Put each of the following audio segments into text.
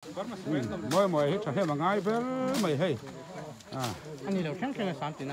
Mawi mawi hi tha hnem a ngai ber mai hei.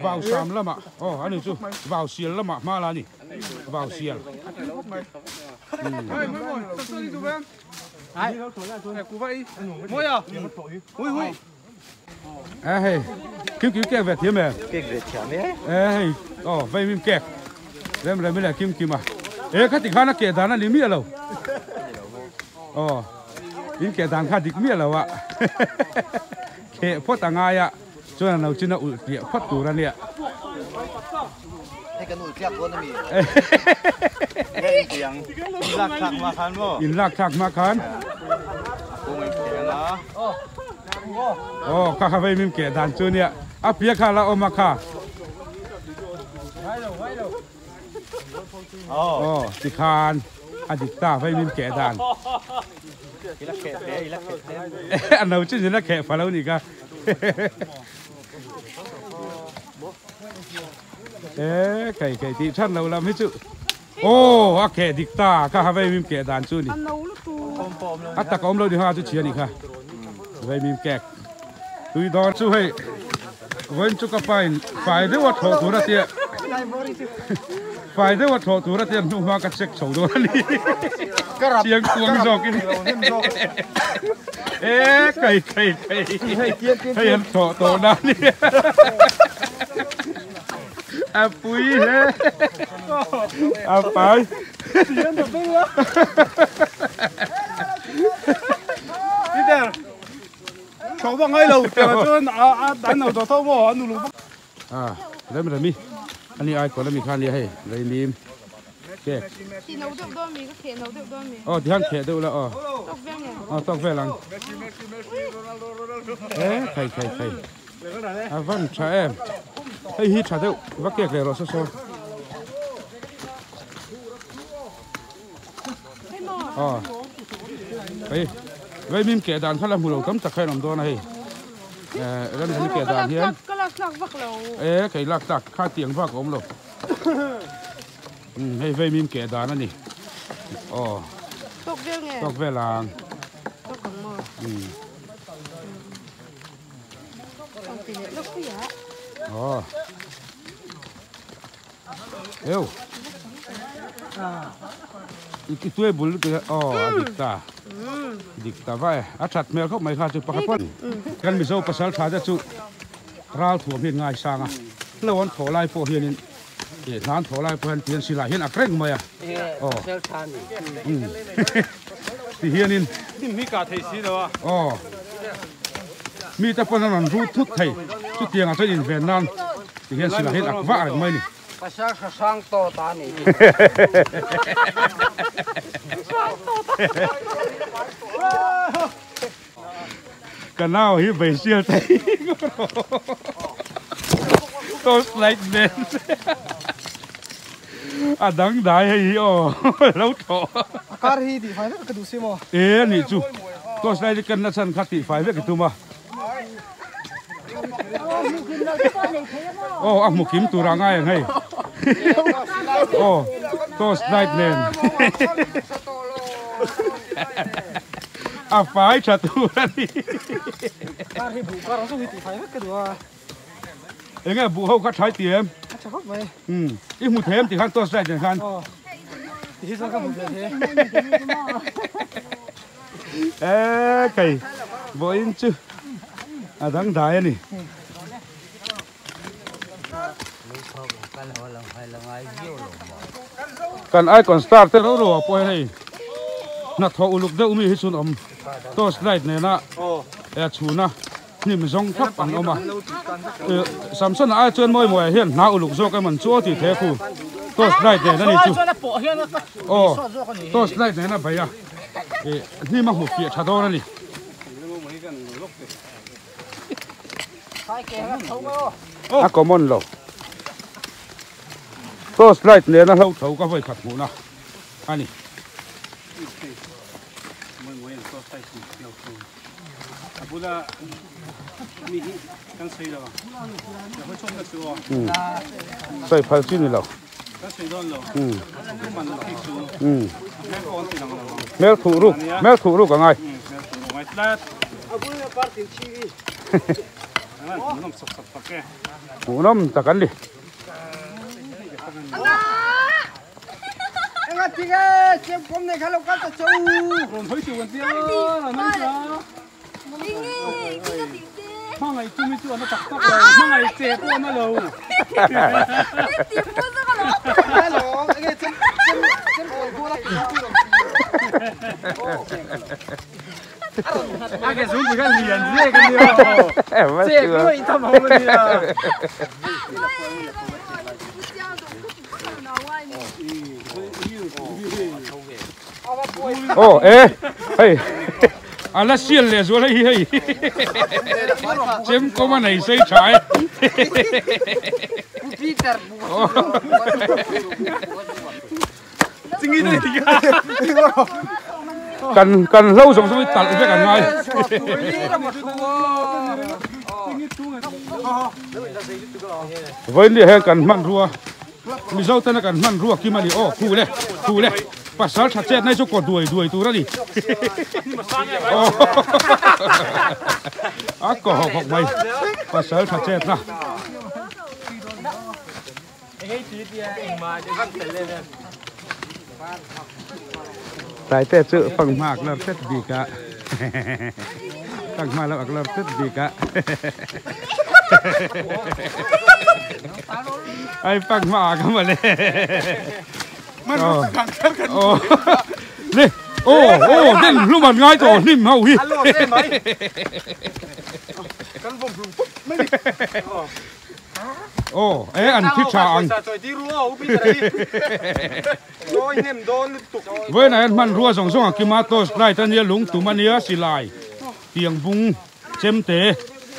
Vau sam lamah aw ani chu vau sial lamah hma la ani vau sial. E hei kim kim kek ve thiam em? Kek ve thiam e. E hei aw vaimim kek rem rem i leh kim kim a. E khati khan a keh dan a ni miah lo. Aw in keh dan kha dik miah lo a. Kheh phawt a ngai a chuan a no chin a ulh tliah phawt tur a nia. Hei kan ulh tliak dawn a mi? Nge in ti ang? In lak thlak hma khan maw? In lak thlak hma khan. A kung in kheh ang a. Aw kha kha vei mim keh dan chu nia. A pia kha la awm a kha. Aw tikhan a dik ta vei mim keh dan. I la kheh hle, i la kheh hle. A no chin in a kheh fa lo nih kha. E kei kei tih than lo lam hi chu aw a keh dik ta kha ha vei mim keh dan chu ni a tak awm lo ni ha chu chhia ni kha vei mim kek tui dawn chu hei vawiin chu ka pa in fai deuh a thlawh tur a tia fai deuh a thlawh tur a tia hnu hma ka check chho dawn a ni chiang kuang zawk in e kei kei kei hei an thlawh tawh na a ni a pui hle a pai Thlawh vak ngai lo tiang ah chuan a dan lo tawh tho maw a nu lu vak. A rem remi ani ai kawl ami kha ania hei reimim cake. Ti no deuh dawn mi ka kheh no deuh dawn mi. Aw tihian kheh deuh la aw. Tawk vel nge. Aw tawk vel ang. E khai khai khai a van tha em hei hi tha deuh va kek leh rawh saw saw. Aw hei vaimim keh dan kha la hmu lo tam tak kha an awm dawn a hei eh ram hi keh dan hian ka lak tlak vak lo eh kei lak tlak kha tiang vak a awm lo um hei vaimim keh dan a ni aw tawk vel nge tawk vel ang tawk ang maw um tawk ti leh lawk pui ah aw Eu. I tuai bul lutuk a aw a dik ta. Dik ta va e. A that hmel khawp mai kha chu pakhat pawn. Kan Mizo pasal tha te chu ral thuam hian ngai sang a. Hlo an thawh lai pawh hianin eh hna an thawh lai pawh hian tian silai hian ak reng mai a. Aw. Ti hianin. Hnim hi kah thei si lo a. Aw. Mite pawn an rawn rut thut thei. Chutiangah chuan inven nan Ti hian silai hian ak vah reng mai ni. Pasal hra hrang tawt a ni. Ka nau hi beisial thei Torch light nen a dang dai hei hi aw lo thlawh. A kar hi tihfai vek ka duh si maw? E a nih chu torch light hi ken na chhan kha tihfai vek i tum a. Aw a hmu kim tur a ngai ang hei aw torch light nen a fai tha tur a ni enge buh ho kha thlai ti em i hmu thei em ti khan torch light nen khan E kei vawiin chu a dang dai a ni. Kan icon star te ro ro ah pawh hian hei hnathawh uluk deuh mi hi chuan awm torch light nena e chhuna hnim zawng thlap an awm a Samson ai chuan mawi mawi ah hian hna uluk zawk em an chu aw tih thei a khu torch light nen a ni chu aw torch light nen a bei a. Ih hnim a hmu fiah tha dawn a ni. A common lo. Torch light nena hlo tho ka vawi khat hmuhna a ni. Sawi phal chi ni lo. Hmel thuh ruk, hmel thuh ruk a ngai. Hmuhnawm tak an ni. Aw e hei a la sial leh zual hei hi hei chem kawm a nei sei tha e kan kan hlo zawng zawng hi talh vek an ngai vawiin hian kan hmanrua Mizo tena kan hmanrua kim a ni aw khu le khu le pasal tha chet nai chu kaw duai duai tur a ni a kaw hawk hawk mai pasal tha chet na. Taite chu fanghma ak lar tet bik a fanghma lo ak lar tet bik a ai fanghma ak a mawle oh le oh oh den hlum an ngai tawh hnim ho hi kan vawm hlum pup mai Aw e an thi tha ang. Vawiinah hian hmanrua zawng zawng a kim a, torch light a nia, lungtum a nia, silai, tiang bung, chemte,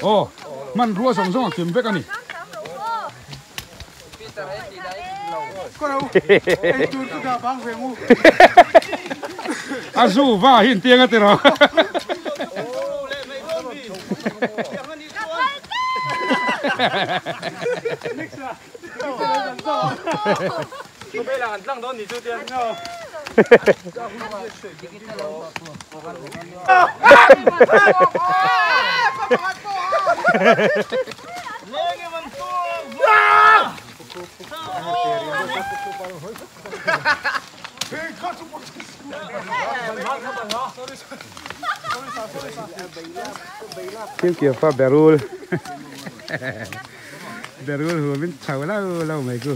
aw hmanrua zawng zawng a kim vek a ni. A zu va hi intiang a ti rawh. Thil kir fa berul berul hu min chho lo lo mai chu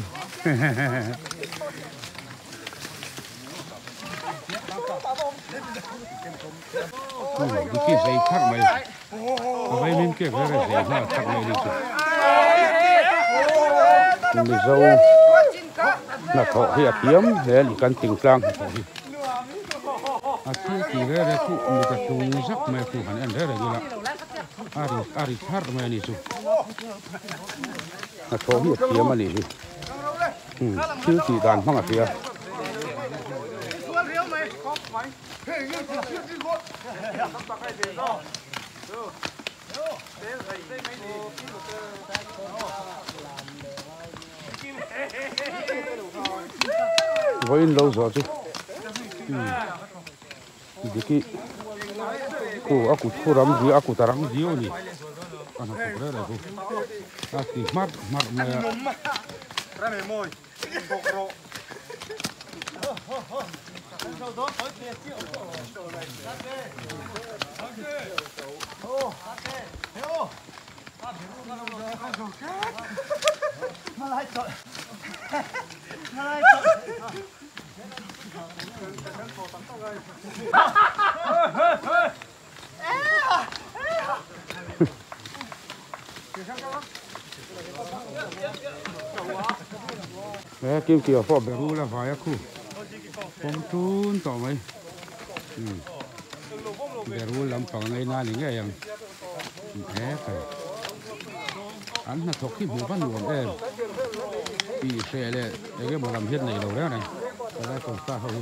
Diki zei thak mai a vai min kek rere zei nghal thak mai ni chu Mizo hnathawh hi a thiam hle a ni kan tingtlang hnathawh hi a thil ti rere khuh mit a tlung zak mai a khuh han en rere ila a ri a ri thar mai a ni chu hnathawh hi a thiam a nih hi thil tih dan hmang a hria. Vawiin lo zawh chu Diki khu a kut khu ram zia a kut a rang viau a ni a hnathawk reng reng chu a ti hmarh hmarh mai a. He kim kio pawh berul a vai a khu pawm tun tawh mai berul lampang nei na ni ngei ang he kai an hnathawk hi hmuh va nuam em tih hreh leh eng emaw lam hian nei lo reng reng helai kawngka ho hi.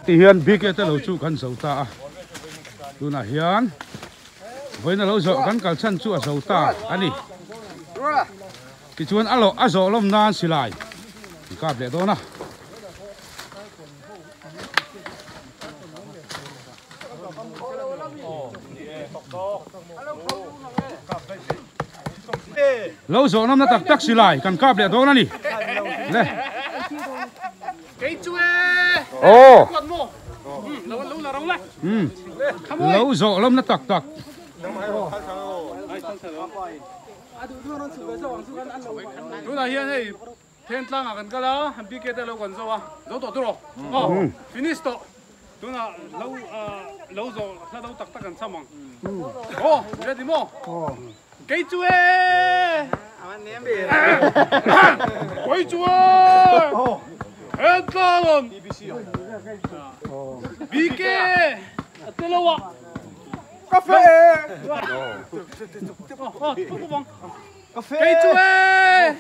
Ti hian BK te lo chu kan zo ta a, tunah hian vawiin a lo zawh kan kal chhan chu a zo ta a ni. Tichuan a lawh a zawh lawm nan silai an kap leh dawn a. Lo zawh nawmna tak tak silai kan kap leh dawn a ni. Le. Aw. Lo zawh lawmna tak tak. Tunah hian hei Then tlangah kan kal a, BK te lo kan zo a, zo tawh tur aw, aw finish tawh, tunah lo lo zawh hla do tak tak kan cham ang, aw ready maw, kei chu e, kei chu e, then tlang BK a te lo a, ka fe e, Kei chu e!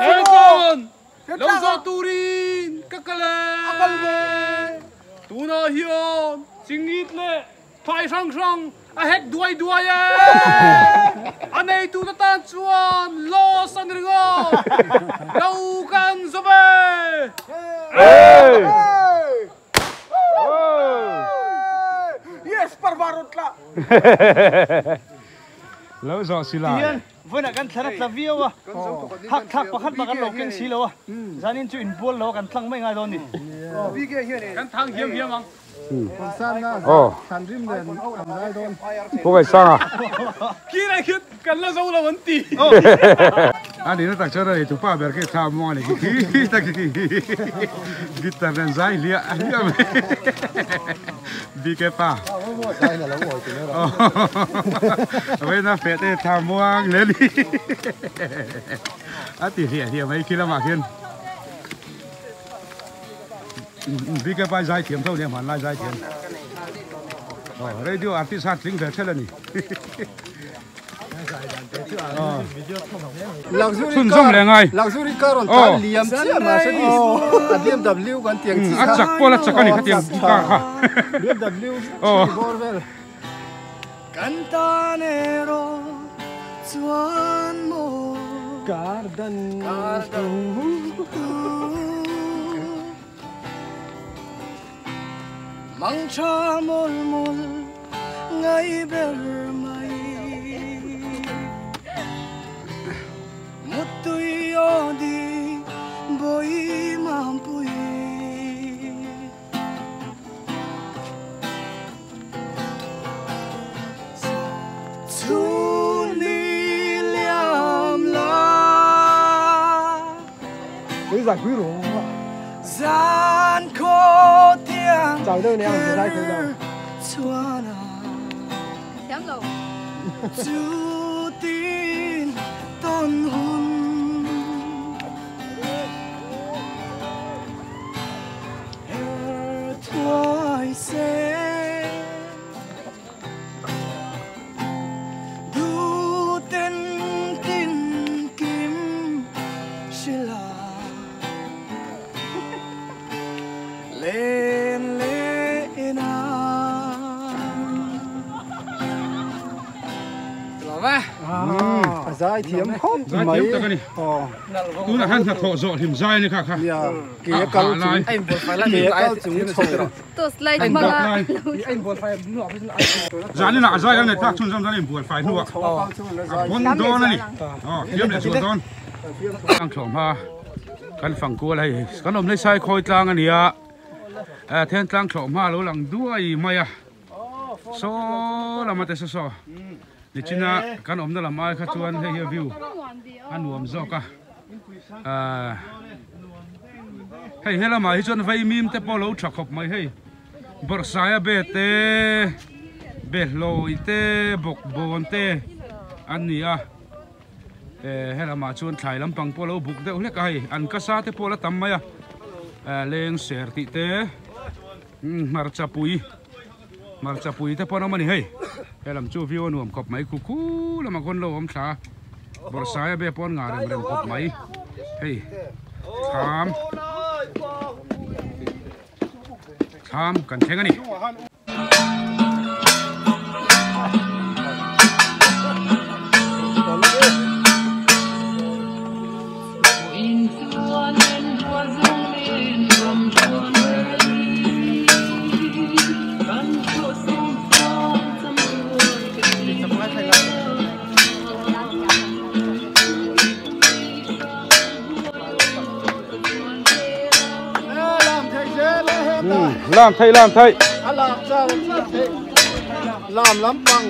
Hengkawn lo zawh turin ka kal e! Tunah hian chingit leh thlai hrang hrang a hek duai duai e! A neitute tan chuan loss a ni ringawt! Lo kan zawm e! Yes, parvarot la! Lo zawh si lai. Tihian vawiinah kan thlan a tla viau a, hak thlak pakhat mah kan lo keng si lo a, zanin chu inbual lo a kan tlang mai ngai dawn ni. Kan thang hiam hiam ang. Pu Ngaihsanga. Khi lai khian kan la zo lo an ti. A nihna tak chuan a nei tupa ber khi thla muang a ni khi khi tak khi guitar nen zai hliah hliah mai. BK pa. Vawiin a feh te thla muang hle ni. A ti hliah hliah mai khi lamah khian. BK pa zai thiam tho nia hmanlai zai thiam. Radio artist kha tling ve thel a ni. Chhunzawm leh ngai. Luxury car on tan liam chiah Mercedes a BMW kan tiang chi A chak pawh la chak a ni khatiang car kha. BMW bawr vel. Kan tan erawh chuan maw Garden Mang tha mawl mawl ngai ber mai Mutui aw di bawi mampui. Zan khaw thiang her chuan a Chutin tawn hun her thuai se. Duhten tin kim hrilh a len len a. A zai thiam khawp mai. Zai thiam tak a ni. Tunah khan hnathawh zawh hlim zai a ni kha kha. Ke a kal chung ke a kal chung chho. Zaninah a zai kan ngaihthlak chhunzawm chuan a inbual fai hnuah a hawn dawn a ni. Aw thiam leh zual dawn. Tlang thlawh hma kan fang kual hei kan awm hlei sai khawi tlang a ni a then tlang thlawh hma a lo lang duai mai a saw lama te saw saw nichina kan awmna lam ai kha chuan hei hi a view a nuam zawk a. Ahh hei helamah hi chuan vaimim te pawh lo tha khawp mai hei bawrhsaia be te behlawi te bawkbawn te an ni a eh helamah chuan thlai lampang pawh lo buk deuh hlek a hei an kasa te pawh la tam mai a eh leng ser tih te hmarcha pui hmarcha pui te pawh an awm a ni hei helam chu view a nuam khawp mai khu khu lamah khawn lo awm thla a bawrhsaia be pawh an ngah rem rem khawp mai hei thlam thlam kan thleng a ni. Lam thei lam thei lam lampang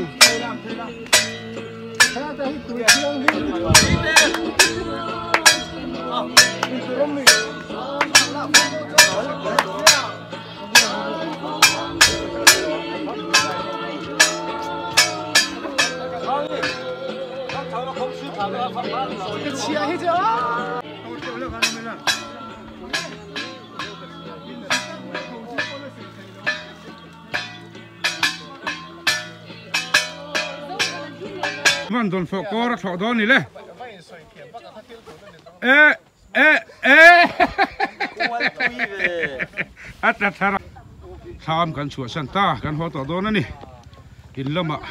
Van dawn fawh kawr a thlawh dawn ni le. E e e A tla thar a. Thlam kan chhuahsan ta kan haw tawh dawn a ni. In lamah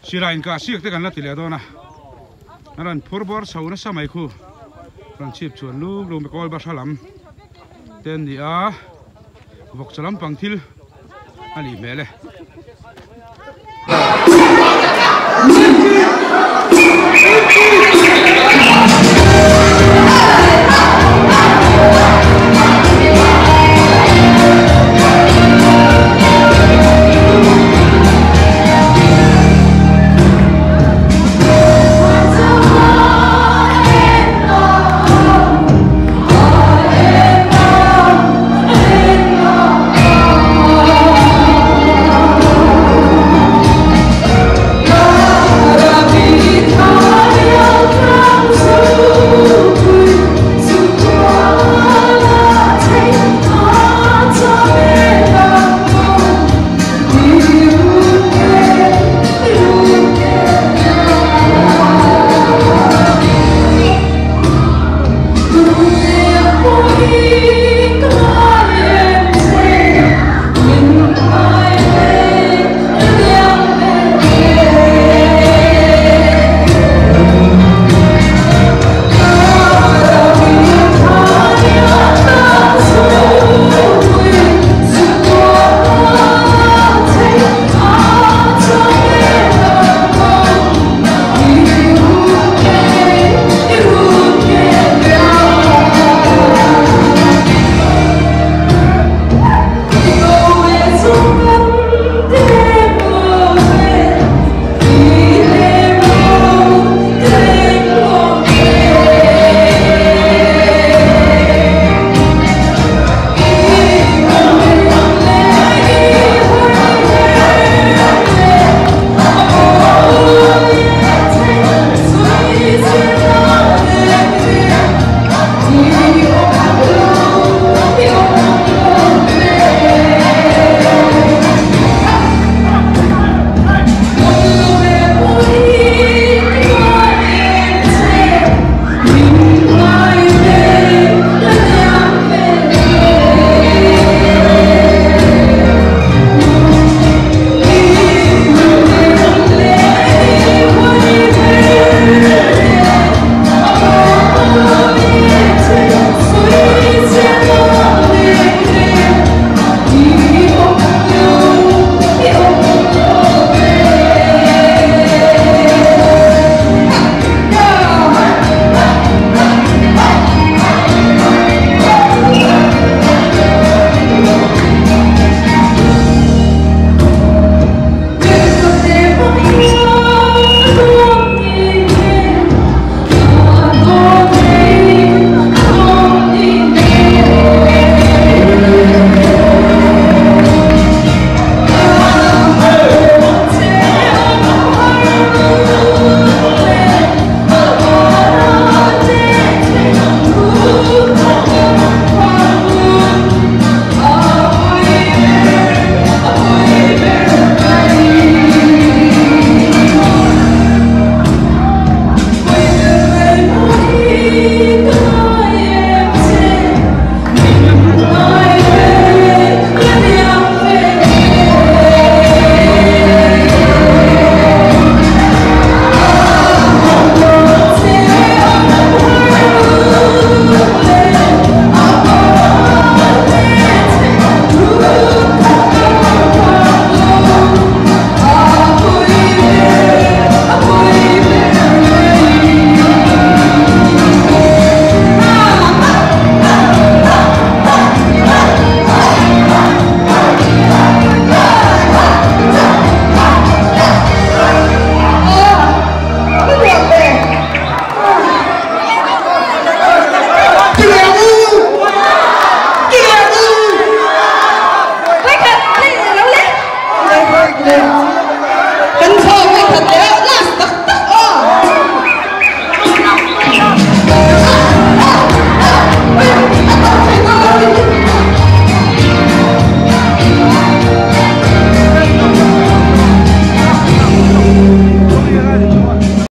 silai inkah siak te kan la ti leh dawn a. A rawn phur bawr chho nasa mai khu. Rawn chhip chhuan lum lum kawl bahra lam te an ni a. Vawkchaw lampang thil a nih hmel e.